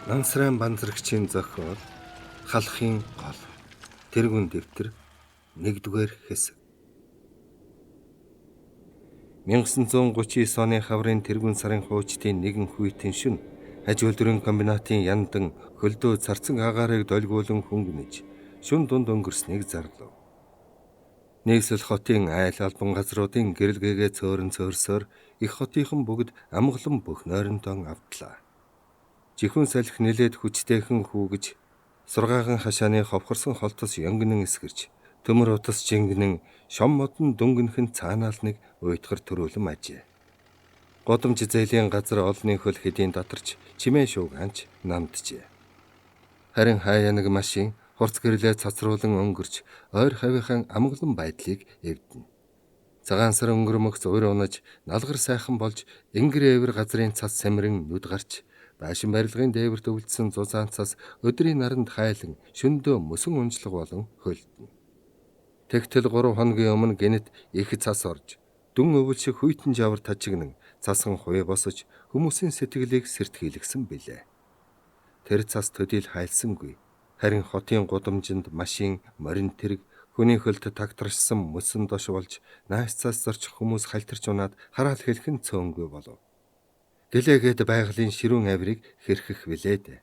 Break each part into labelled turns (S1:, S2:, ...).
S1: Нансран Банзрагчийн зохиол Халахын гол. Тэргүн дэвтэр 1-р хэсэг. 1939 оны хаврын тэргүн сарын хуучдын нэгэн хүйтэн шөнө аж үйлдвэрийн комбинатын яндан хөлдөө царцан агаарыг долгиулан хөнгөнөж шөнө дунд өнгөрснийг зарлав. Нийслэл хотын айл албан газруудын гэрэлгээгээ цөөрөн цөөрсөөр их хотынхон бүгд амгалан бүх нойронтон авдлаа. Жихүүн салхи нилээд хүчтэйхэн хүүгэж, сургаахан хашааны ховхорсон холтос ёнгинэн эсгэрч, төмөр утас жингэнэн шом модон дүнгэнхэн цаанаал нэг уйтгар төрүүлэн ажээ. Годомж зээлийн газар олонний хөл хэдийн татарч чимээ шуугаанч намджээ. Харин хаяа нэг машин хурц гэрлээ цацруулан өнгөрч ойр хавийнхаа амгалан байдлыг эвдэнэ. Цагаан сар өнгөрмөгц уйр унаж налгар сайхан болж энгэр эвэр газрын цас самиран нүд гарч байшин барилгын дээвэрт өвлдсөн зузаан цас өдрийн наранд хайлан шөндөө мөсөн унжлага болон хөлдөнө. Тэгтэл 3 хоногийн өмнө гэнэт их цас орж дүн өвөл шиг хүйтэн жавар тажигнан цасхан хувь босож хүмүүсийн сэтгэлийг сэртгийлгсэн билээ. Тэр цас төдийл хайлсангүй. Харин хотын гудамжинд машин, морин тэрэг, хүний хөлд тагтаршсан мөсөн дош болж нааш цас зорчих хүмүүс халтарч унаад хараал хэлэх нь цөөнгүй болов. Гэлээгээд байгалийн ширүүн авирыг хэрхэх билээ дээ.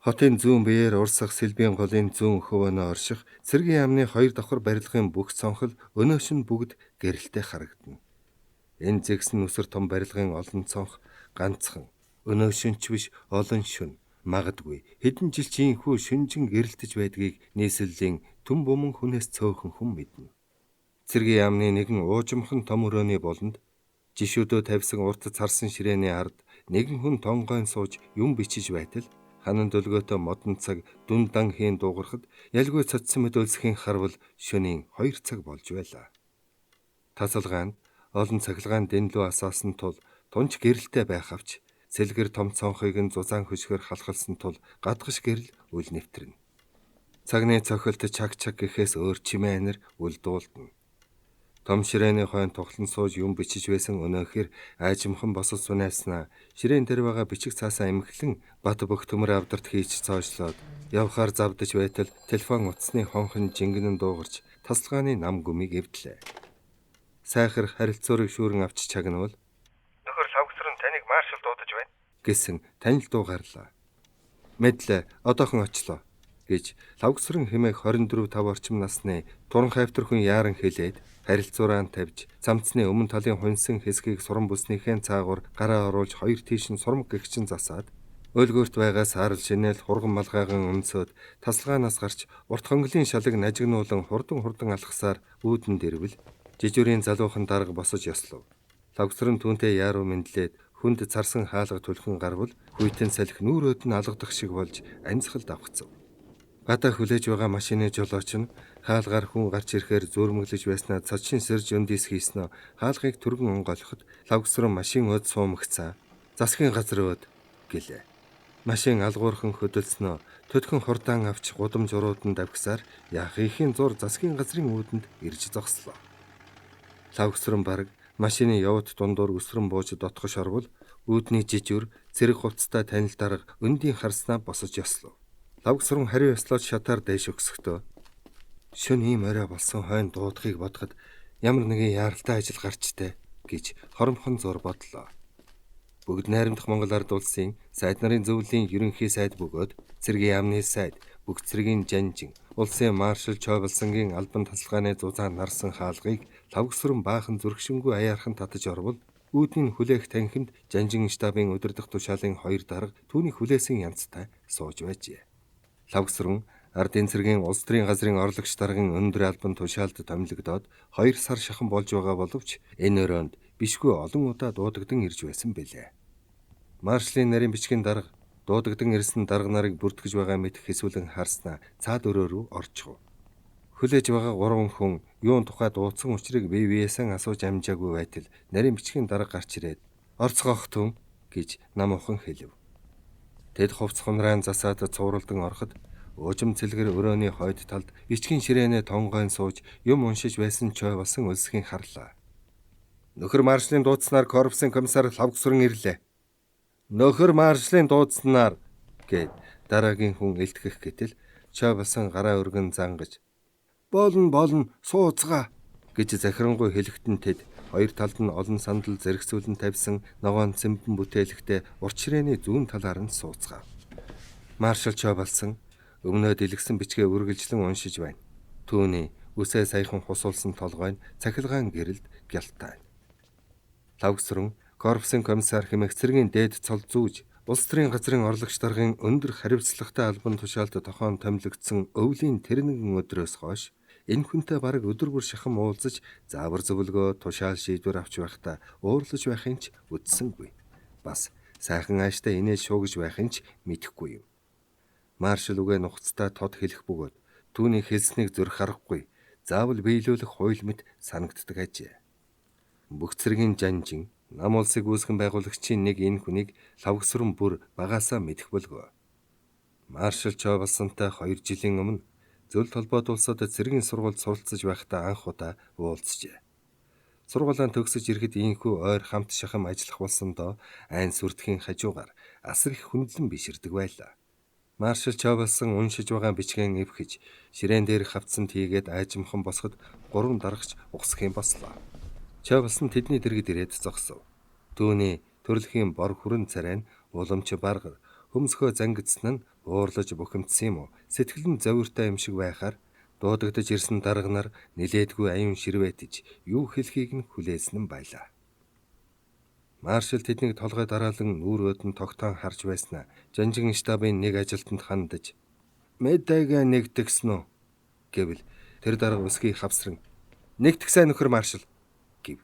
S1: Хотын зүүн биеэр урсах сэлбийн голын зүүн хөвөнөө орших цэргийн яамны хоёр давхар барилгын бүх цонхол өнөөш нь бүгд гэрэлтэй харагдана. Энэ зэгсэн нүсэр том барилгын олон цонх ганцхан өнөөшин ч биш олон шөнө магадгүй хэдэн жил ч ийхүү шүнжин гэрэлтэж байдгийг нийслэлийн түн буман хүнээс цөөхөн хүн мэднэ. Цэргийн яамны нэгэн уужимхан том өрөөний болонд жишүүдөө тавьсан урт царсан ширээний ард нэгэн хүн тонгойн сууж юм бичиж байтал ханан дөлгөөтэй модон цаг дүн дан хийн дуугархад ялгүй цоцсон мэт өлсхийн харвал шөнийн 2 цаг болж байлаа. Тасалгаанд олон цахилгаан дэнлүү асаасан тул тунч гэрэлтэй байх авч сэлгэр том цонхыг нь зузаан хөшгөр халахалсан тул гадгаш гэрэл үл нэвтрэнэ. Цагны цохилт чаг чаг гэхээс өөр чимээ анир үл дуулдана. Том ширээний хойно тухлан сууж юм бичиж байсан өнөөхөр аажимхан босож сунайснаа ширээн дээр байгаа бичиг цаасаа эмхлэн бат бөх төмөр авдарт хийж цоожлоод явхаар завдаж байтал телефон утасны хонхон жингэнэн дуугарч тасалгааны нам гүмийг эвдлээ. Сайхар харилцуурыг шүүрэн авч чагнавал нөхөр лавгсран таныг маршал дуудаж байна гэсэн танил дуу гарлаа. Мэдлээ одоохон очлоо гэж лавгсран хэмээх 24 5 орчим насны туран хайвтар хүн яаран хэлээд харилцуураа тавьж цамцны өмнө талын хунсан хэсгийг суран бүснийхээ цаагуур гараа оруулж хоёр тийш нь сурмаг гэгчин засаад өлгөөрт байгаа саарл шинээл хурган малгайган өмсөөд тасалгаанаас гарч урт хонглын шалыг нажигнуулан хурдан хурдан алхасаар үүдэн дэрвэл жижүүрийн залуухан дарга босож ёслов. Лавгсран түүнтэй яаруу мэндлээд хүнд царсан хаалга түлхэн гарвал хүйтэн салхи нүүрөөд нь алгадах шиг болж анзахал давхцав. Гадаа хүлээж байгаа машины жолооч нь хаалгаар хүн гарч ирэхээр зөөрмөглөж байснаа цадшин сэрж өндис хийснөө хаалгыг түргэн онгойлоход лавгсран машин өд суумгцаа засгийн газар өд гэлээ. Машин алгуурхан хөдөлснөө төдхөн хурдаан авч гудамж уруудан давхисаар яахын зур засгийн газрын үүдэнд ирж зогслоо. Лавгсран бараг машины явд дундуур өсрөн бууж дотгош орвол үүдний жижүр цэрэг хувцастай танил дарга өндийн харснаа босож ёслов. Лавгсран хариу ёслоод шатаар дээш өгсөхдөө шөнө ийм орой болсон хойно дуудахыг бодоход ямар нэгэн яаралтай ажил гарчтай гэж хоромхон зур бодлоо. Бүгд найрамдах Монгол Ард улсын сайд нарын зөвлөлийн ерөнхий сайд бөгөөд цэргийн яамны сайд, бүх цэргийн жанжин, улсын маршал Чойболсонгийн албан тасалгааны зузаан нарсан хаалгыг лавгсран баахан зүрхшингүй аяархан татаж орвол үүдний хүлээх танхимд жанжин штабын удирдах тушаалын хоёр дарга түүний хүлээсэн янзтай сууж байжээ. Лавгсран ардын цэргийн улс төрийн газрын орлогч даргын өндөр албан тушаалд томилогдоод 2 сар шахан болж байгаа боловч энэ өрөөнд бишгүй олон удаа дуудагдан ирж байсан билээ. Маршлын нарийн бичгийн дарга дуудагдан ирсэн дарга нарыг бүртгэж байгаа мэт хэсүүлэн харснаа цаад өрөө рүү орчихов. Хүлээж байгаа 3 хүн юун тухай дуудсан учрыг бие биесээ асууж амжаагүй байтал нарийн бичгийн дарга гарч ирээд орцгоох түн гэж нам ухан хэлв. Тэд хувц хунраан засаад цувралдан ороход уужим цэлгэр өрөөний хойд талд ичгийн ширээнээ тонгойн сууж юм уншиж байсан чой болсон өлсгийн харлаа. Нөхөр маршлын дуудснаар корпусын комиссар Лавгсран ирлээ. Нөхөр маршлын дуудснаар Гэд дараагийн хүн элтгэх гэтэл Чобалсан гараа өргөн зангаж "Болно болно сууцгаа" гэж захирангуй хэлэхдээ тэд хоёр талд нь олон сандал зэрэгцүүлэн тавьсан ногоон цэмбэн бүтээлэгтээ урт ширээний зүүн талаар нь сууцгаав. Маршал Чобалсан өмнөө дэлгэсэн бичгээ үргэлжлэн уншиж байна. Түүний үсээ саяхан хусуулсан толгой нь цахилгаан гэрэлд гялтай. Лавгсрон корпусын комиссар хэмээх цэргийн дээд цол зүүж улс төрийн газрын орлогч даргын өндөр хариуцлагатай албан тушаалд тохион томилогдсон өвлийн тэр нэгэн өдрөөс хойш энэ хүнтэй бараг өдөр бүр шахам уулзаж заавар зөвлөгөө тушаал шийдвэр авч байхдаа уурлаж байхын ч үдсэнгүй. Бас сайхан ааштай инээж шуугиж байхын ч мэдэхгүй юм. Маршал үгээ нухацтай тод хэлэх бөгөөд түүний хэлснийг зөрөх аргагүй заавал биелүүлэх хууль мэт санагддаг ажээ. Бүх цэргийн жанжин нам улсыг үүсгэн байгуулагчийн нэг энэ хүнийг лавгсран бүр багаасаа мэдэх болгоо. Маршал Чобалсантай 2 жилийн өмнө зөл толгойд улсад цэргийн сургуульд суралцж байхдаа анх удаа уулзжээ. Сургуулаа төгсөж ирэхэд ийхүү ойр хамт шахам ажиллах болсондоо айн сүрдэхийн хажуугаар асар их хүндлэн биширдэг байлаа. Маршал Чобалсан уншиж байгаа бичгэн эвхэж ширээн дээр хавцсан тийгээд аажимхан босоход 3 дарагч угсах юм бослоо. Чобалсан тэдний дэргэд ирээд зогсов. Түүний төрөлхийн бор хүрэн царай нь уламч баргар хөмсгөө зангидсан нь уурлаж бухимдсан юм уу? Сэтгэл нь зовиртой юм шиг байхаар дуудагдаж ирсэн дарга нар нилээдгүй аюун ширвэтэж юу хэлхийг нь хүлээсэн нь байлаа. Маршал тэднийг толгой дараалан нүүр өдөн тогтоон харж байснаа жанжин штабын нэг ажилтнанд хандаж "Мэдээгээ нэгтгсэн үү?" гэвэл тэр дарга өсгий хавсран "Нэгтгсэн нөхөр маршал" гэв.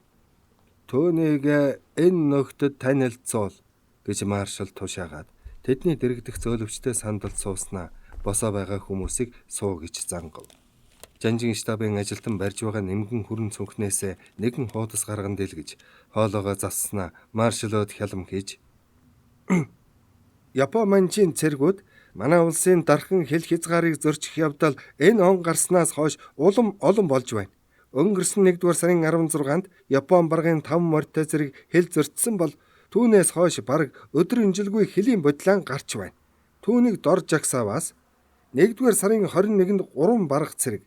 S1: "Түүнийг энэ нөхдөд танилцуул" гэж маршал тушаагаад тэдний дэрэгдэх зөөлөвчтэй сандалд сууснаа босоо байгаа хүмүүсийг суу гэж зангав. Жанжин штабын ажилтан барьж байгаа нэмгэн хүрэн цүнхнээсээ нэгэн хуудас гарган дэлгэж хоолоогоо зассанаа маршалууд хялам хийж "Япон манжийн цэргүүд манай улсын дархан хил хязгаарыг зөрчих явдал энэ он гарснаас хойш улам олон болж байна. Өнгөрсөн 1-р сарын 16-нд Япон баргын 5 морьтой зэрэг хил зөрчсөн бол түүнээс хойш бараг өдрөн жилгүй хөлийн бодлон гарч байна. Түүнийг дор жагсааваас 1-р сарын 21-нд 3 барга цэрэг,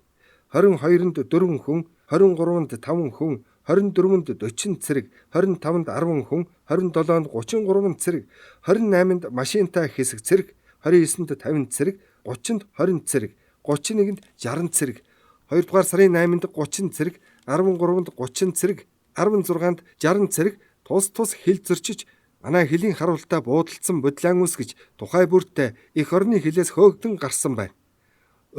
S1: 22-нд 4 хүн, 23-нд 5 хүн, 24-нд 40 цэрэг, 25-нд 10 хүн, 27-нд 33 цэрэг, 28-нд машинтай хэсэг цэрэг, 29-нд 50 цэрэг, 30-нд 20 цэрэг, 31-нд 60 цэрэг, 2-р сарын 8-нд 30 цэрэг, 13-нд 30 цэрэг, 16-нд 60 цэрэг тус тус хил зөрчиж манай хөлийн харуултаа буудалцсан бодлон үүсгэж тухай бүртээ эх орны хилээс хөөгдөн гарсан байна.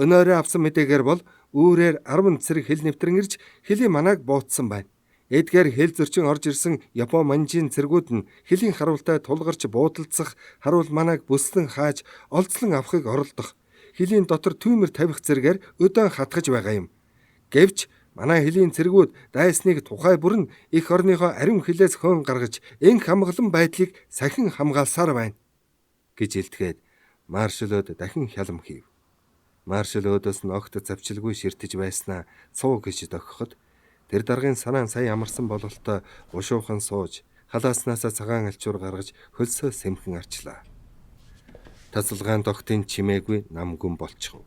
S1: Өнөөрөө авсан мэдээгээр бол үүрээр 10 цэрэг хил нэвтрэн ирж хөлийн манааг буутсан байна. Эдгээр хил зөрчин орж ирсэн Япон манжийн цэргүүд нь хөлийн харуултаа тулгарч буудалцах, харуул манааг бүслэн хааж олзлон авахыг оролдох, хөлийн дотор түймэр тавих зэргээр өдөөн хатгаж байгаа юм. Гэвч манай хөлийн цэргүүд дайсныг тухай бүр нь эх орныхоо ариун хилээс хөөн гаргаж энх хамглан байдлыг сахин хамгаалсаар байна" гэж илтгэхэд маршалууд дахин хялам хийв. Маршал өөдөөс нь огт завчилгүй ширтэж байснаа суу гэж дохиход тэр даргын санаа сая амарсан бололтой бушуухан сууж халааснасаа цагаан алчуур гаргаж хөлсөө сэмхэн арчлаа. Тасалгаан тогтын чимээгүй намгүн болчихов.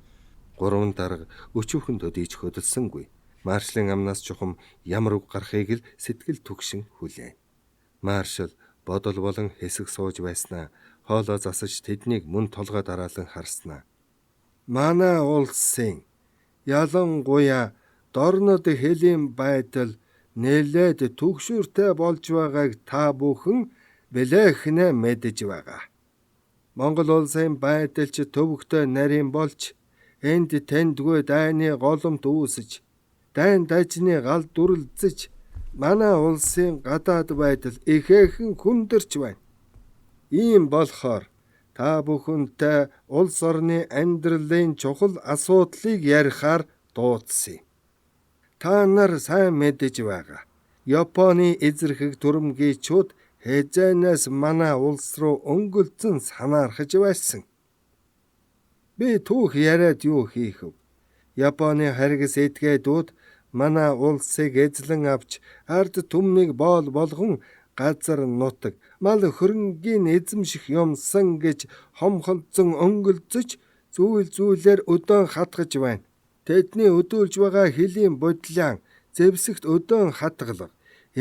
S1: 3 дарга өчүүхэн төдийч хөдөлсөнгүй. Маршалын амнаас чухам ямар үг гарахыг л сэтгэл түгшин хүлээн. Маршал бодол болон хэсэг сууж байснаа хоолоо засаж тэднийг мөн толгой дараалан харснаа. "Манай улсын ялангуяа дорнод хөлийн байдал нэлээд түгшүүртэй болж байгааг та бүхэн бэлэхнээ мэдэж байгаа. Монгол улсын байдал ч төвөгтэй нарийн болж энд тэндгүй дайны голомт үүсэж дайн дажны гал дүрлзэж манай улсын гадаад байдал ихээхэн хүндэрч байна. Ийм болохоор та бүхэнтэй улс орны амьдралын чухал асуудлыг ярихаар дуудсан юм. Та нар сайн мэдэж байгаа. Японы эзэрхэг түрэмгийчүүд хэзээнээс манай улс руу өнгөлцөн санаархаж байсан. Би түүх яриад юу хийх вэ? Японы харгас этгээдүүд манай улсыг эзлэн авч ард түмнийг боол болгон газар нутаг, мал хөрөнгийн эзэмших юмсан гэж хомхолзон өнгөлзөж зүйл зүйлээр өдөөн хатгаж байна. Тэдний өдөөлж байгаа хөлийн бодлиан зэвсэгт өдөөн хатгалга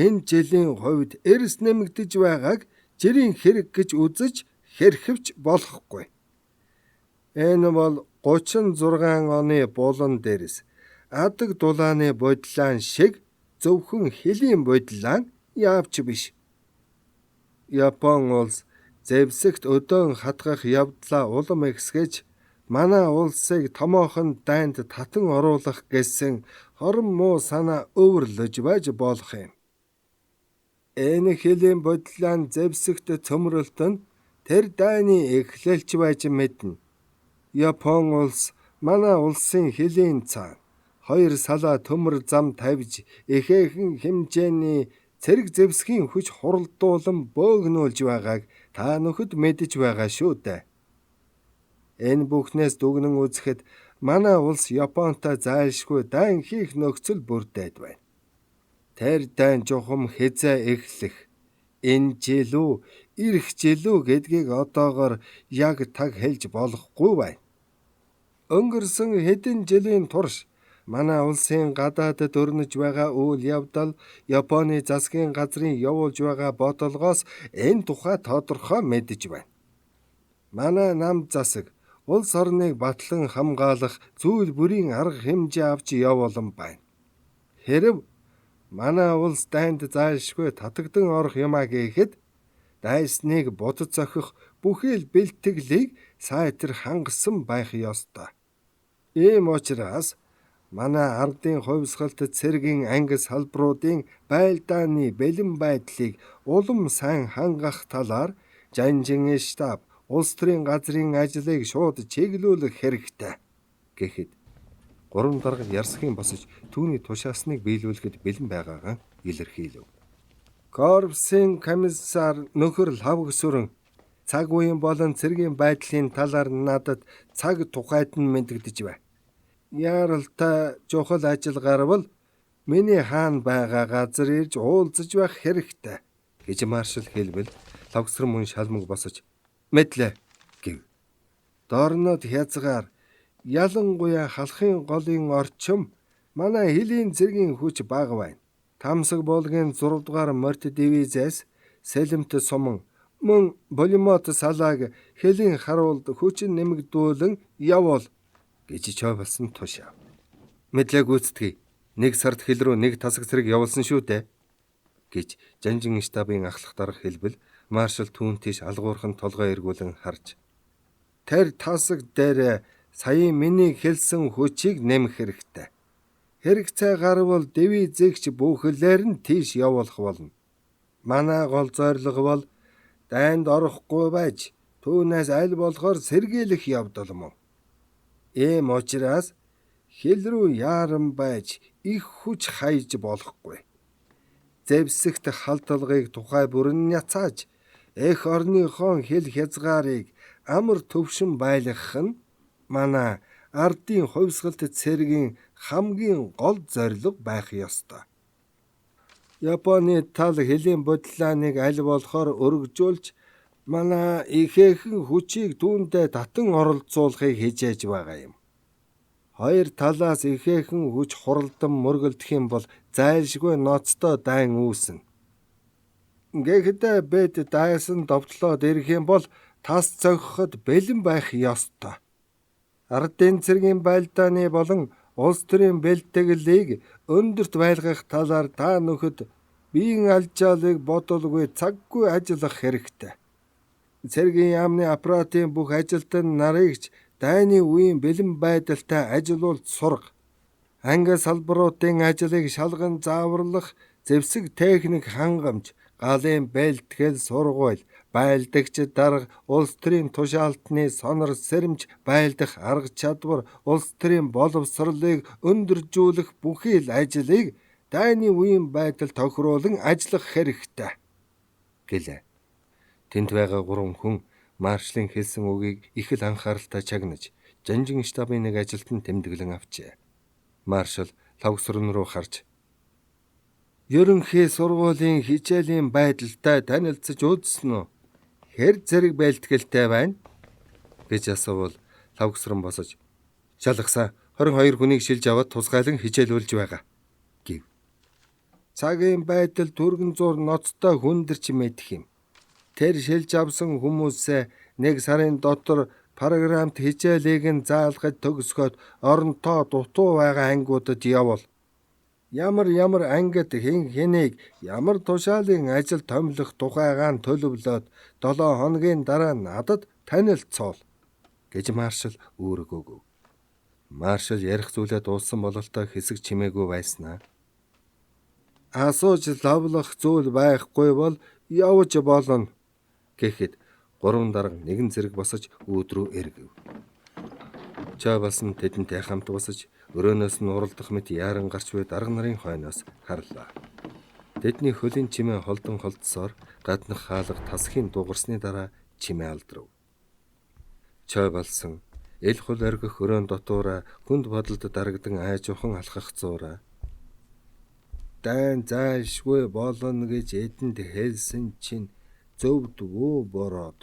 S1: энэ жилийн хувьд эрс нэмэгдэж байгааг жирийн хэрэг гэж үзэж хэрхэвч болохгүй. Энэ бол 36 оны булан дээрс адаг дулааны бодлиан шиг зөвхөн хөлийн бодлиан яавч биш. Япон улс зэвсэгт өдөөн хатгах явдлаа улам ихсгэж манай улсыг томоохон дайнд татан оруулах гэсэн хорон муу санаа өвөрлөж байж болох юм. Энэ хөлийн бодлиан зэвсэгт цөмрөлт нь тэр дайны эхлэлч байж мэднэ. Япон улс манай улсын хөлийн цаана хоёр салаа төмөр зам тавьж ихээхэн хэмжээний цэрэг зэвсгийн хүч хуралдуулан бөөгнүүлж байгааг та нөхөд мэдэж байгаа шүү дээ. Энэ бүхнээс дүгнэн үзэхэд манай улс Японтой зайлшгүй дайн хийх нөхцөл бүрдээд байна. Тэр дайн чухам хэзээ эхлэх, энэ жил үү, ирэх жил үү гэдгийг одоогоор яг таг хэлж болохгүй байна. Өнгөрсөн хэдэн жилийн турш манай улсын гадаадд өрнөж байгаа үйл явдал Японы засгийн газрын явуулж байгаа бодлогоос энэ тухай тодорхой мэдэж байна. Манай нам засаг улс орныг батлан хамгаалах зүйл бүрийн арга хэмжээ авч явуулан байна. Хэрэв манай улс дайнд зайлшгүй татагдан орох юмаа гэхэд дайсныг будад зохих бүхий л бэлтгэлийг сайтар хангасан байх ёстой. Ийм учраас манай ардын хувьсгалт цэргийн анги салбаруудын байлдааны бэлэн байдлыг улам сайн хангах талаар Жанжин штаб улс төрийн газрын ажлыг шууд чиглүүлэх хэрэгтэй гэхэд гурван дарга ярсхийн босож түүний тушаасныг биелүүлэхэд бэлэн байгаагаа илэрхийлэв. Корпусын комиссар нөхөр Лхавгсүрэн цаг үеийн болон цэргийн байдлын талаар надад цаг тухайд нь мэдэгдэж байна. Яаралтай чухал ажил гарвал миний хаана байгаа газар ирж уулзаж байх хэрэгтэй гэж маршал хэлбэл Лхавгсүрэн мөн шалмаг босож мэдлээ гэв. Дорнод хязгаар ялангуяа халахын голын орчим манай хөлийн цэргийн хүч бага байна. Тамсаг буулгын 6 дугаар морьт дивизиас Сэлэмт суман мөн Болимот салааг хөлийн харуулд хүчин нэмэгдүүлэн явуул гэж чойболсон тушаав. Мэдлээ гүйцэтгэе. Нэг сард хил рүү нэг тасаг цэрэг явуулсан шүү дээ гэж Жанжин штабын ахлах дарга хэлбэл маршал түүн тийш алгуурхан толгой эргүүлэн харж тэр тасаг дээр саяын миний хэлсэн хүчийг нэмэх хэрэгтэй. Хэрэгцээ гарвал дивизэгч бүхлээр нь тийш явуулах болно. Манай гол зорилго бол дайнд орохгүй байж түүнээс аль болохоор сэргийлэх явдал мөн. Ийм учраас хил рүү яаран байж их хүч хайж болохгүй. Зэвсэгт халдлагыг тухай бүрэн няцааж эх орныхон хил хязгаарыг амар төвшин байлгах нь манай ардын хувьсгалт цэргийн хамгийн гол зорилго байх ёстой. Японы тал хөлийн бодлааныг аль болохоор өргөжүүлж манай ихээхэн хүчийг түүндээ татан оролцуулахыг хичээж байгаа юм. Хоёр талаас ихээхэн хүч хуралдан мөргөлдөх юм бол зайлшгүй ноцтой дайн үүснэ. Гэхдээ бид дайсан довтлоод ирэх юм бол тас цохиход бэлэн байх ёстой. Ардын цэргийн байлдааны болон улс төрийн бэлтгэлийг өндөрт байлгах талаар та нөхөд биеийн алжаалыг бодолгүй цаггүй ажиллах хэрэгтэй. Цэргийн яамны аппаратын бүх ажилтан нарыг ч дайны үеийн бэлэн байдалтай ажилуулж сурга. Анги салбаруудын ажлыг шалган зааварлах зэвсэг техник хангамж, галын бэлтгэл сургууль, байлдагч дарга, улс төрийн тушаалтны сонор сэрэмж байлдах арга чадвар, улс төрийн боловсролыг өндөржүүлэх бүхий л ажлыг дайны үеийн байдал тохируулан ажиллах хэрэгтэй гэлээ. Тэнд байгаа гурван хүн маршлын хэлсэн үгийг их л анхааралтай чагнаж, Жанжин штабын нэг ажилтан тэмдэглэн авчээ. Маршал Лхавгсүрэн рүү харж Ерөнхий сургуулийн хичээлийн байдалтай танилцаж үзсэн үү? Хэр зэрэг бэлтгэлтэй байна? Гэж асуувал Лавгсран босож шалгасаа 22 хүнийг шилж аваад тусгайлан хичээлүүлж байгаа гэв. Цагийн байдал түргэн зуур ноцтой хүндэрч мэдэх юм. Тэр шилж авсан хүмүүсээ нэг сарын дотор програмт хичээлийг нь заалгаж төгсгөөд оронтоо дутуу байгаа ангиудад явуул. Ямар ямар ангид хэн хэнийг ямар тушаалын ажил томилох тухайгаа нь төлөвлөөд 7 хоногийн дараа надад танилцуул гэж маршал үүрэг өгөв. Маршал ярих зүйлээ дууссан бололтой хэсэг чимээгүй байснаа. Асууж лавлах зүйл байхгүй бол явж болно гэхэд гурван дарга нэгэн зэрэг босож үүд рүү эргэв. Чавас нь тэдэнтэй хамт босож өрөөнөөс нь уралдах мэт яаран гарч буй дарга нарын хойноос харлаа. Тэдний хөлийн чимээ холдон холдсоор гаднах хаалга тасхийн дуугарсны дараа чимээ алдрав. Чой болсон эл хул оргих өрөөн дотоороо хүнд бодолд дарагдан айжуухан алхах зуураа. Дайн зайлшгүй болно гэж эдэнд хэлсэн чинь зөвдгөө бороод.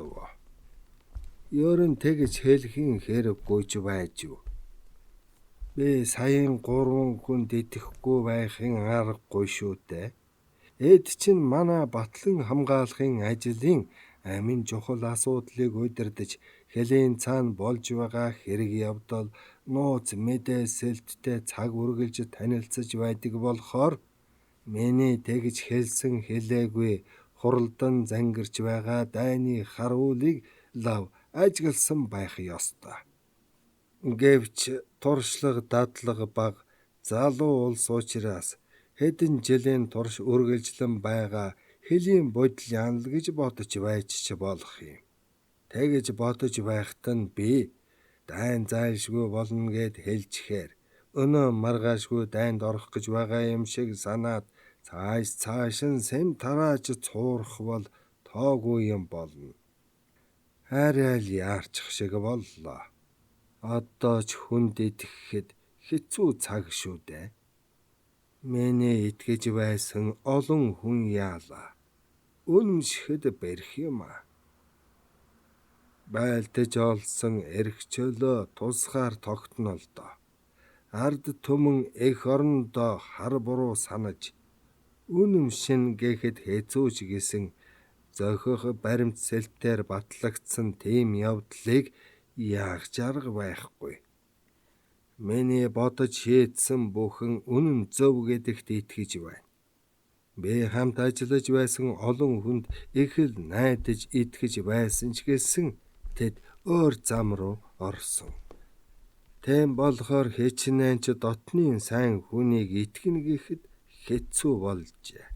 S1: Ер нь тэгж хэлхийн хэрэггүй ч байж юу. Би саяын 3 хүнд итгэхгүй байхын аргагүй шүү дээ. Эд чинь манай батлан хамгаалахын ажлын амин чухал асуудлыг удирдах хэлийн цаана болж байгаа хэрэг явдал нууц мэдээлэлттэй цаг үргэлж танилцаж байдаг болохоор миний тэгж хэлсэн хэлээгүй хуралдан зангирч байгаа дайны харуулыг лав ажигласан байх ёстой. Гэвч туршлага дадлага бага залуу улс учраас хэдэн жилийн турш үргэлжлэн байгаа хөлийн бодол л гэж бодож байж ч болох юм. Тэгж бодож байхад нь би дайн зайлшгүй болно гэд хэлчихээр өнөө маргаашгүй дайнд орох гэж байгаа юм шиг санаад цааш цааш нь сэм тарааж цуурах бол тоогүй юм болно. Арай л яарчих шиг боллоо. Одоо ч хүнд итгэхэд хэцүү цаг шүү дээ. Миний итгэж байсан олон хүн яалаа. Үнэмшихэд бэрх юм аа. Байлдаж олсон эрх чөлөө тусгаар тогтно л доо. Ард түмэн эх орондоо хар буруу санаж үнэмшин гэхэд хэцүү ч гэсэн зохих баримт сэлтээр батлагдсан тийм явдлыг яах арга байхгүй. Миний бодож шийдсэн бүхэн үнэн зөв гэдэгт итгэж байна. Би хамт ажиллаж байсан олон хүнд их л найдаж итгэж байсан ч гэсэн тэд өөр зам руу орсон. Тийм болохоор хичнээн ч дотны сайн хүнийг итгэнэ гэхэд хэцүү болжээ.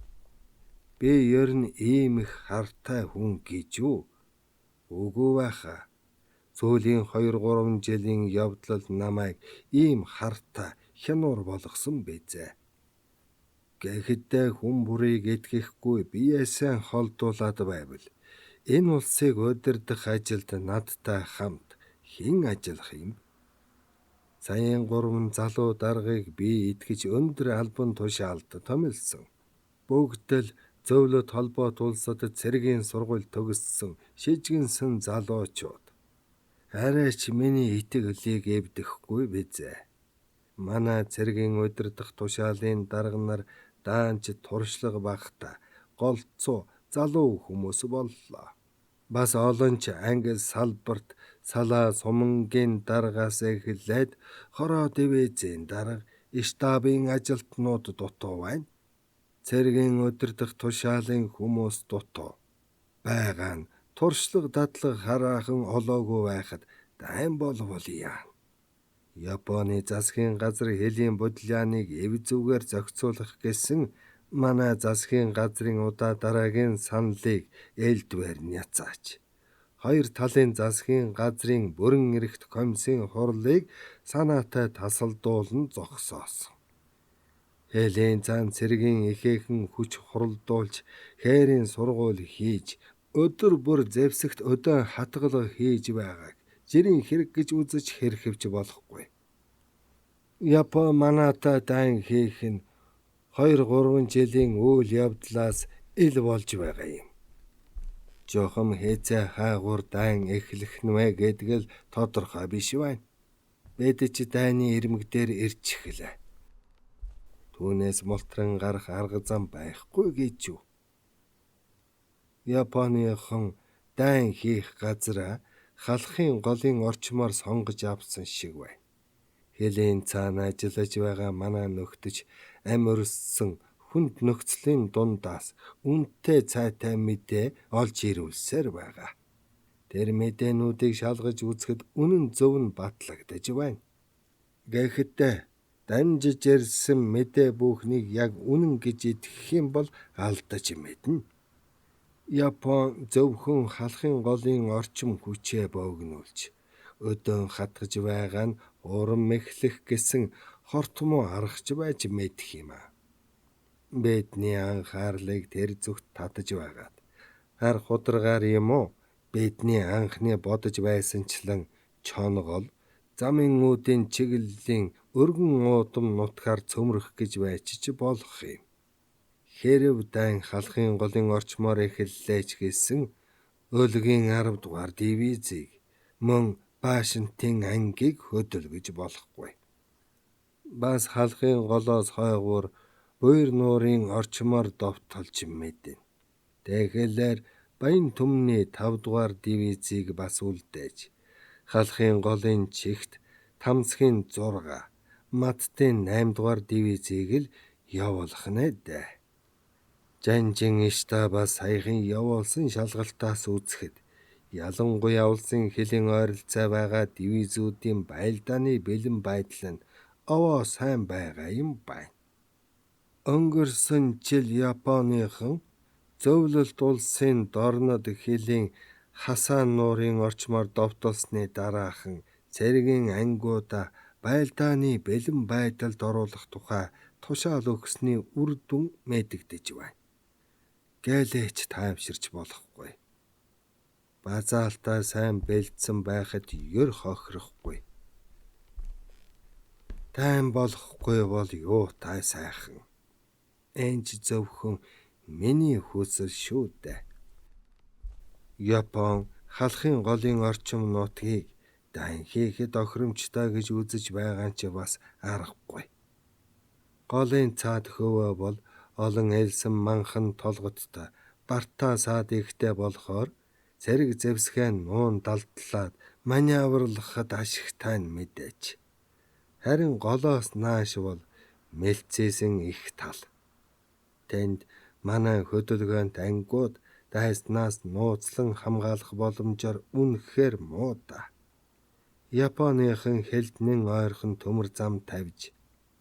S1: Би ер нь ийм их хартай хүн гэж үү? Үгүй байхаа. Сүүлийн 2 3 жилийн явдлал намайг ийм хартай хянуур болгосон бизээ. Гэхдээ хүн бүрийг итгэхгүй биеэсээ холдуулаад байвал энэ улсыг удирдах ажилд надтай хамт хэн ажиллах юм? Саяын 3 залуу даргаыг би итгэж өндөр албан тушаалд томилсон. Бүгд л зөвлөд холбоот улсад цэргийн сургууль төгссөн шижгэнсэн залуучууд. Арай ч миний итгэлийг эвдэхгүй бизээ. Манай цэргийн удирдах тушаалын дарга нар даанч туршлага багта голцоо залуу хүмүүс боллоо. Бас олон ч анги салбарт салаа сумангийн даргаас эхлээд хороо дивизийн дарга, штабын ажилтнууд дутуу байна. Цэргийн удирдах тушаалын хүмүүс дутуу байгаа нь туршлага дадлага хараахан олоогүй байхад дайн болвол яана. Японы засгийн газар хөлийн бодлианыг эв зүгээр зохицуулах гэсэн манай засгийн газрын удаа дараагийн саналыг ээлдвэр няцаач. Хоёр талын засгийн газрын бүрэн эрхт комиссийн хурлыг санаатай тасалдуулан зогсоосон. Хөлийн цаан цэргийн ихээхэн хүч хуралдуулж хээрийн сургууль хийж өдөр бүр зэвсэгт өдөөн хатгалга хийж байгааг жирийн хэрэг гэж үзэж хэрхэвч болохгүй. Япон манайтай дайн хийх нь 2-3 жилийн үйл явдлаас ил болж байгаа юм. Жохом хэзээ хаагур дайн эхлэх нь вэ гэдэг л тодорхой биш байна. Бид ч дайны ирмэг дээр ирчихлээ. Түүнээс мултран гарах арга зам байхгүй гэж юу? Японыхон дайн хийх газраа халахын голын орчмоор сонгож авсан шиг байна. Хилийн цаана ажиллаж байгаа манай нөхдөж амь өрссөн хүнд нөхцөлийн дундаас үнэтэй цайтай мэдээ олж ирүүлсээр байгаа. Тэр мэдээнүүдийг шалгаж үзэхэд үнэн зөв нь батлагдаж байна. Гэхдээ дамжиж ирсэн мэдээ бүхнийг яг үнэн гэж итгэх юм бол алдаж мэднэ. Япон зөвхөн халахын голын орчим хүчээ богинулж өдөөн хатгаж байгаа нь урам мэхлэх гэсэн хортмоо аргач байж мэдэх юм аа. Бидний анхаарлыг тэр зүгт татаж байгаад хар хударгаар юм уу бидний анхны бодож байсанчлан чонгол замын үүдийн чиглэлийн өргөн уудам нутгаар цөмрөх гэж байж ч болох юм. Хэрэв дайн халахын голын орчмоор эхэллээ ч гэсэн өлгийн 10 дугаар дивизийг мөн Баашинтын ангийг хөдөлгөж болохгүй. Бас халахын голоос хойгуур буйр нуурын орчмоор довтолж мэднэ. Тэгэхээр Баян түмний 5 дугаар дивизийг бас үлдээж халахын голын чигт Тамсгийн 6, Маттын 8 дугаар дивизийг л явуулах нэ дээ. Жанжин штабаас саяхан явуулсан шалгалтаас үзэхэд ялангуяа улсын хөлийн ойролцоо байгаа дивизүүдийн байлдааны бэлэн байдал нь овоо сайн байгаа юм байна. Өнгөрсөн жил Японыхан зөвлөлт улсын дорнод хөлийн Хасан нуурын орчмоор довтолсны дараахан цэргийн ангиудаа байлдааны бэлэн байдалд оруулах тухай тушаал өгсөний үр дүн мэдэгдэж байна. Гэлээч тайвширч болохгүй. Базаалтаа сайн бэлдсэн байхад ер хохирохгүй. Тайм болохгүй бол юу тай сайхан. Энд ч зөвхөн миний хүсэл шүү дээ. Япон халахын голын орчим нутгийг дайн хийхэд охиромжтой гэж үзэж байгаа ч бас аргагүй. Голын цаад хөвөө бол олон элсэн манхан толгодтой бартаа саад ихтэй болохоор цэрэг зэвсгээ нуун далдлаад маневрлахад ашигтай нь мэдээч. Харин голоос нааш бол мэлцээсэн их тал. Тэнд манай хөдөлгөөнт ангиуд дайснаас нууцлан хамгаалах боломжоор үнэхээр муу да. Японыхан хэлднэн ойрхон төмөр зам тавьж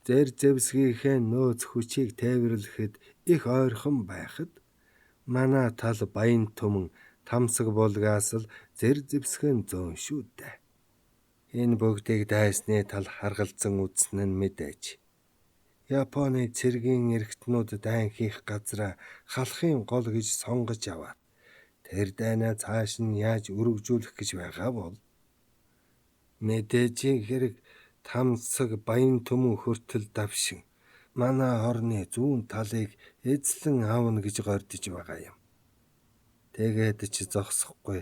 S1: зэр зэвсгийнхээ нөөц хүчийг тээвэрлэхэд их ойрхон байхад манай тал Баян түмэн Тамсаг булгаас л зэр зэвсгэн зөөн шүү дээ. Энэ бүгдийг дайсны тал харгалзан үзсэн нь мэдээж. Японы цэргийн эргэтнүүд дайн хийх газраа халахын гол гэж сонгож аваад тэр дайнаа цааш нь яаж өргөжүүлэх гэж байгаа бол мэдээжийн хэрэг Тамсаг Баян түмэн хүртэл давшин манай орны зүүн талыг эзлэн авна гэж гордож байгаа юм. Тэгээд ч зогсохгүй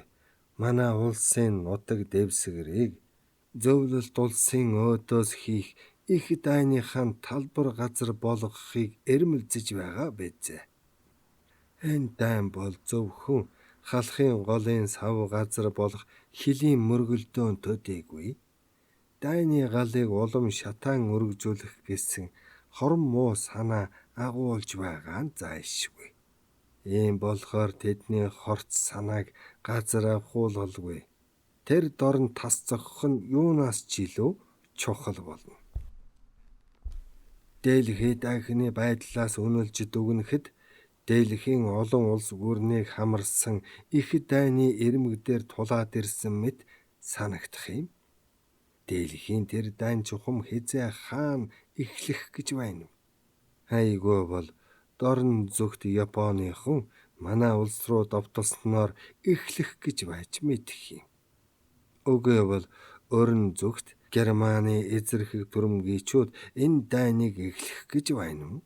S1: манай улсын нутаг дэвсгэрийг зөвлөлт улсын өөдөөс хийх их дайныхаа талбар газар болгохыг эрмэлзэж байгаа биз. Энэ дайн бол зөвхөн халахын голын сав газар болох хөлийн мөргөлдөөн төдийгүй дайны галыг улам шатаан өргөжүүлэх гэсэн хорон муу санаа агуулж байгаа нь зайлшгүй. Ийм болохоор тэдний хорц санааг газар авахуулгалгүй. Тэр дорн тас зохих нь юунаас ч илүү чухал болно. Дэлхий дахны байдлаас үнэлж дүгнэхэд дэлхийн олон улс гүрнийг хамарсан их дайны ирмэг дээр тулаад ирсэн мэт санагдах юм. Дэлхийн тэр дайн чухам хэзээ хаана эхлэх гэж байна вэ? Айгүй бол дорн зүгт Японыхон манай улс руу довтолсноор эхлэх гэж байж мэдэх юм. Үгүй бол өрн зүгт Германы эзэрхэг дүрмгийчүүд энэ дайныг эхлэх гэж байна уу?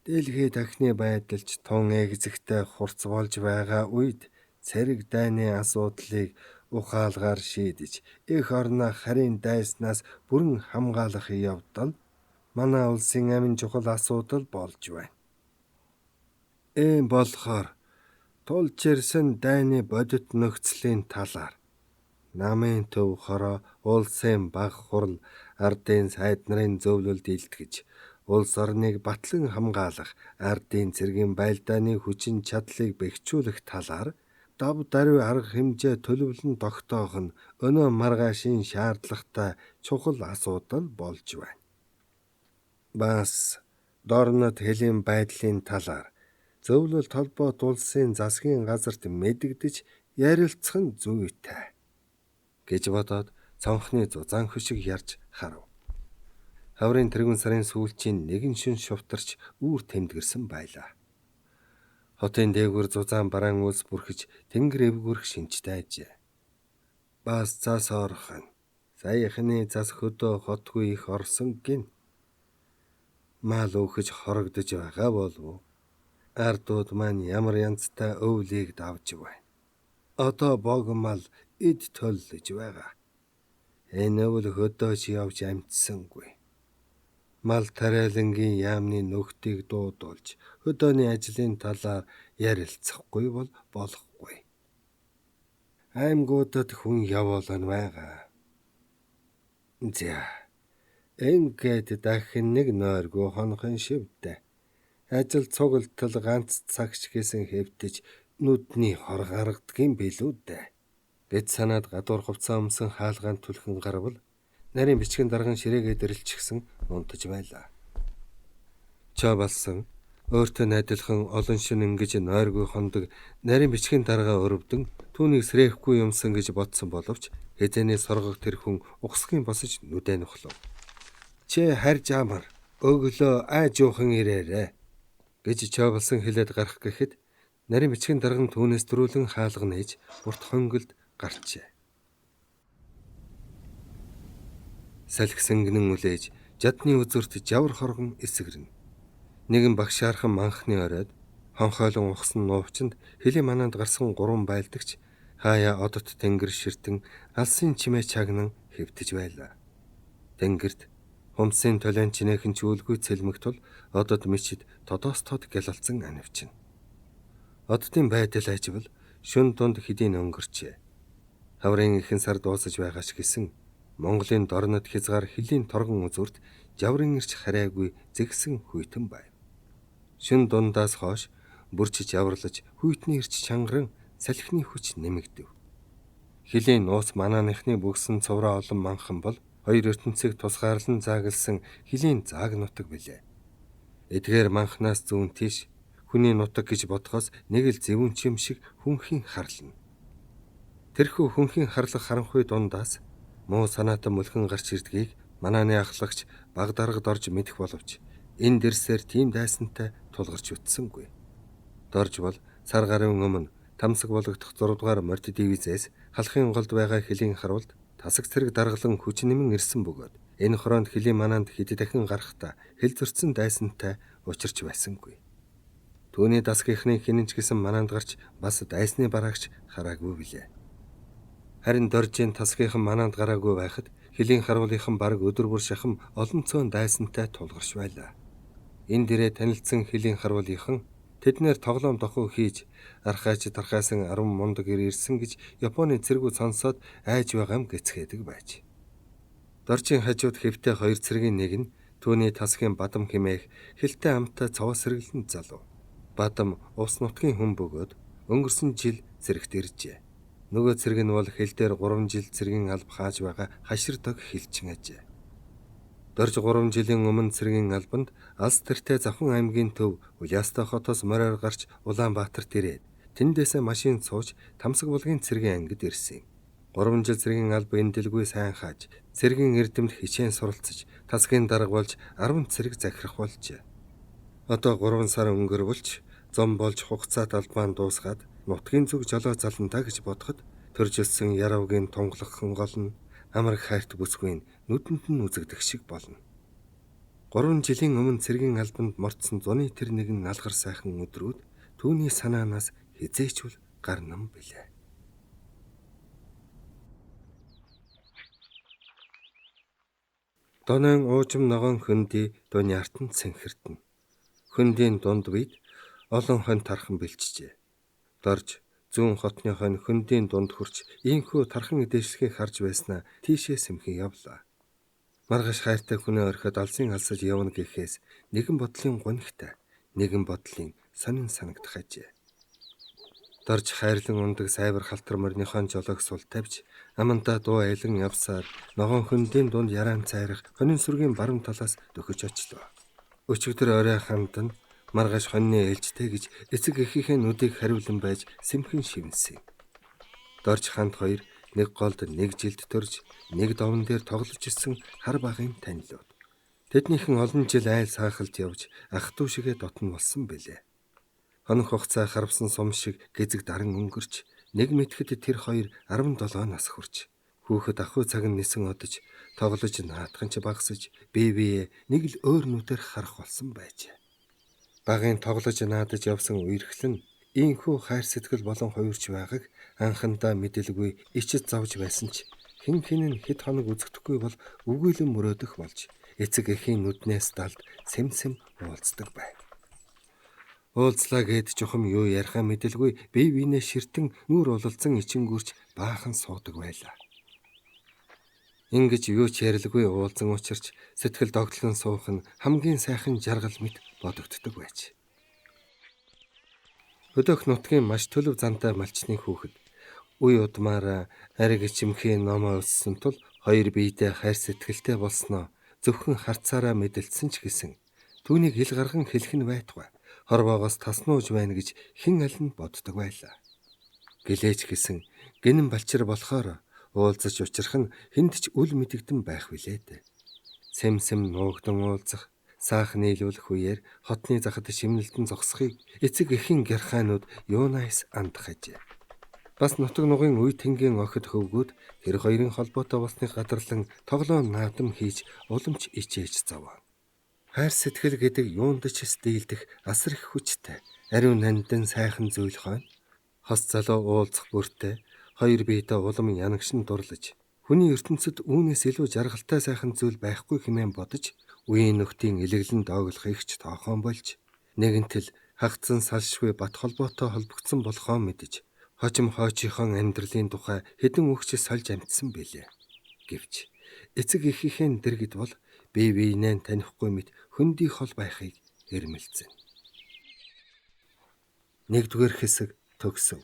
S1: Дэлхий дахны байдалч тун эгзэгтэй хурц болж байгаа үед цэрэг дайны асуудлыг ухаалгаар шийдэж эх орноо харийн дайснаас бүрэн хамгаалах явдал манай улсын амин чухал асуудал болж байна. Ийм болохоор тулж ирсэн дайны бодит нөхцөлийн талаар намын төв хороо улсын баг хурл ардын сайд нарын зөвлөлд илтгэж улс орныг батлан хамгаалах ардын цэргийн байлдааны хүчин чадлыг бэхжүүлэх талаар дав даруй арга хэмжээ төлөвлөн тогтоох нь өнөө маргаашийн шаардлагатай чухал асуудал болж байна. Бас дорнод хөлийн байдлын талаар зөвлөлт холбоот улсын засгийн газарт мэдэгдэж ярилцах нь зүйтэй гэж бодоод цонхны зузаан хөшиг ярьж харав. Хаврын тэргүүн сарын сүүлчийн нэгэн шин шувтарч үүр тэмдгэрсэн байлаа. Хотын дээгүүр зузаан бараан үйлс бүрхэж тэнгэр эвгүрх шинжтэй ажээ. Бас зас орхон. Саяхны зас хөдөө хотгүй их орсон гин. Мал өөхөж хорогдож байгаа болов уу? Ардууд маань ямар янзтай өвлийг давж байна. Одоо бог мал эд төллөж байгаа. Энэ өвөл хөдөөч явж амжсангүй. Мал тариалангийн яамны нөхдийг дуудуулж хөдөөний ажлын талаар ярилцахгүй бол болохгүй. Аймагуудад хүн явуулан байгаа. За, ингээд дахин нэг нойргүй хонхон шивдэ. Ажил цугалтал ганц цагч гэсэн хэвтэж нүдний хор гаргадгийн билүү дээ. Гэт санаад гадуур хувцас өмсөн хаалгаан түлхэн гарвал нарийн бичгэн дарган ширээгээ дэрэлчихсэн унтаж байлаа. Чоо болсон өөртөө найдалхан олон шин ингэж нойргүй хондог нарийн бичгийн даргаа өрөвдөн түүнийг сэрээхгүй юмсан гэж бодсон боловч хэзээний соргог тэр хүн ухсгийн босож нүдэ нөхлөв. Чи харж амар өглөө аажуухан ирээрэ гэж чоо болсон хэлээд гарах гэхэд нарийн бичгийн дарган түүнээс дөрүүлэн хаалга нээж урт хонголд гарчээ. Салхи сэнгэнэн үлээж жадны үзүүрт жавар хоргон эсгэрнэ. Нэгэн багшаархан манхны оройд хонхойлон ухсан нуувчинд хөлийн манаанд гарсан гурван байлдагч хаяа одод тэнгэр ширтэн алсын чимээ чагнан хэвтэж байлаа. Тэнгэрт хумсын толион чинээхэн чүүлгүй цэлмэг тул одод мичид тодоос тод гялалцсан анивчна. Оддын байдал аживал шөн дунд хэдийн өнгөрчээ. Хаврын ихэн сар дуусаж байгаа ч гэсэн Монголын дорнод хязгаар хөлийн торгон үзүүрт жаврын ирч харайгүй зэгсэн хүйтэн байв. Шөн дундаас хойш бүрчиж яварлаж хүйтний ирч чангаран салхины хүч нэмэгдэв. Хөлийн нууц манааныхны бөгсөн цувраа олон манхан бол хоёр ертөнцийг тусгаарлан заагалсан хөлийн зааг нутаг билээ. Эдгээр манхнаас зүүн тийш хүний нутаг гэж бодхоос нэг л зэвүүн чим шиг хүнхийн харлана. Тэрхүү хүнхийн харлах харанхуй дундаас муу санаатай мөлхөн гарч ирдгийг манааны ахлагч баг даргад орж мэдэх боловч энэ дэрсээр тийм дайсантай тулгарч үтсэнгүй. Дорж бол сар гарын өмнө тамсаг болгодох 6 дугаар морд дивизээс халахын голд байгаа хөлийн харуулд тасаг цэрэг даргалан хүч нэмэн ирсэн бөгөөд энэ хороонд хөлийн манаанд хэд дахин гарахдаа хэл зөрчсөн дайсантай учирч байсангүй. Түүний дасгийнхны хинэн ч гэсэн манаанд гарч бас дайсны бараагч хараагүй билээ. Харин Доржийн тасгийнхан манаанд гараагүй байхад хөлийн харуулынхан бараг өдөр бүр шахам олон цөөн дайсантай тулгарч байлаа. Энэ дээрээ танилцсан хөлийн харуулынхан тэднэр тоглоом дохуу хийж архаач тархаасан 10 мундаг ирсэн гэж Японы цэргүүд сонсоод айж байгаа юм гэцгээдэг байж. Доржийн хажууд хэвтэй хоёр цэргийн нэг нь түүний тасгийн Бадам хэмээх хилтэй амттай цовоос сэргэлэн залуу. Бадам увс нутгийн хүн бөгөөд өнгөрсөн жил цэрэгт иржээ. Нөгөө цэрэг нь бол хил дээр 3 жил цэргийн алба хааж байгаа хаширдог хилчин ажээ. Дорж 3 жилийн өмнө цэргийн албанд Алс тэртээ Завхан аймгийн төв Улаастай хотоос мороор гарч Улаанбаатарт ирээд тэндээсээ машин сууж Тамсаг булгийн цэргийн ангид ирсэн юм. 3 жил цэргийн алба эндэлгүй сайн хааж цэргийн эрдэмт хичээн суралцаж тасгийн дарга болж 10 цэрэг захирах болжээ. Одоо 3 сар өнгөрвөлч зам болж хугацаат албаан дуусгаад нутгийн зүг жолоо залнаа гэж бодоход төржилсөн яравгийн тунгалах гол нь амраг хайрт бүсгүй нүдэнд нь үзэгдэх шиг болно. 3 жилийн өмнө цэргийн албанд мордсон зуны тэр нэгэн алгар сайхан өдрүүд түүний санаанаас хэзээ ч үл гарнам билээ. Донойн уужим ногоон хөндий дуниартан цэнхэртэн. Хөндийн дунд үед олон хонь тархан бэлчжээ. Дорж зүүн хотны хонь хөндийн дунд хүрч ийхүү тархан эдээшлэхийг харж байснаа тийшээ сэмхэн явлаа. Маргааш хайртай хүнээ орхиод алсын алсаж явна гэхээс нэгэн бодлын гунигтай, нэгэн бодлын сонин санагдах ажээ. Дорж хайрлан ундаг сайвар халтар морьныхон жолоог сул тавьж амандаа дуу айлан явсаар ногоон хөндийн дунд яраан цайрах хонин сүргийн баруун талаас дөхөж очлоо. Өчигдөр орой хандан маргааш хоньны ээлжтэй гэж эцэг эхийнхээ нүдийг хариулан байж сэмхэн шивнэсэн. Дорж ханд хоёр нэг голд нэг жилд төрж нэг довн дээр тоглож ирсэн хар багын танилуд. Тэднийхэн олон жил айл саахалд явж ах トゥ шигээ дотно болсон билээ. Хонох хугацаа харвсан сум шиг гэзэг даран өнгөрч нэг мэтгэд тэр хоёр 17 нас хүрч хүүхэд ахуй цаг нь нисэн одож тоглож наадхан ч багасж бие бие нэг л өөр нүдээр харах болсон байжээ. Багын тоглож наадаж явсан үерхэл нь ийхүү хайр сэтгэл болон хувирч байгааг анхандаа мэдэлгүй ичид зовж байсан ч хэн хэн нь хэд хоног үзэгдэхгүй бол үгүйлэн мөрөөдөх болж эцэг эхийн нүднээс далд сэм сэм уулздаг байв. Уулзлаа гээд чухам юу ярихаа мэдэлгүй бие биенээ ширтэн нүүр уулалцсан ичингүүрч баахан суудаг байлаа. Ингэж юу ч ярилгүй уулзан учирч сэтгэл догтлон суух нь хамгийн сайхан жаргал мэт бодогддог байж. Өдөөх нутгийн маш төлөв зантай малчны хүүхэд үе удмаараа ариг ичимхий номоо өссөн тул хоёр биедээ хайр сэтгэлтэй болсноо зөвхөн харцаараа мэдэлцсэн ч гэсэн түүнийг хэл гарган хэлэх нь байтугай хорвоогоос таснууж байна гэж хэн аль нь боддог байлаа. Гэлээч гэсэн гинэн балчир болохоор уулзаж учрах нь хүнд ч үл мэдэгдэн байх билээ дээ. Сэм сэм нуугдан уулзах, саах нийлүүлэх үеэр хотны захад шимнэлтэн зогсохыг эцэг эхийн гярхаанууд юунаас андах ажээ. Бас нутаг нугын үе тэнгийн охид хөвгүүд тэр хоёрын холбоотой болсныг гадарлан тоглоом наадам хийж уламж ичээж зовоо. Хайр сэтгэл гэдэг юунд ч дийлдэх асар их хүчтэй, ариун нандин сайхан зүйл хойно. Хос залуу уулзах бүртээ хоёр биедээ улам янагшин дурлаж, хүний ертөнцид үүнээс илүү жаргалтай сайхан зүйл байхгүй хэмээн бодож, үеийн нөхдийн элэглэн дооглохыг ч тоохон болж, нэгэнтэл хагцсан салшгүй бат холбоотой холбогдсон болохоо мэдэж, хожим хойчийнхон амьдралын тухай хэдэн үгч сольж амтсан билээ. Гэвч эцэг эхийнхээ дэргэд бол бие биенээ танихгүй мэт хөндий хол байхыг эрмэлзэн. Нэгдүгээр хэсэг төгсөв.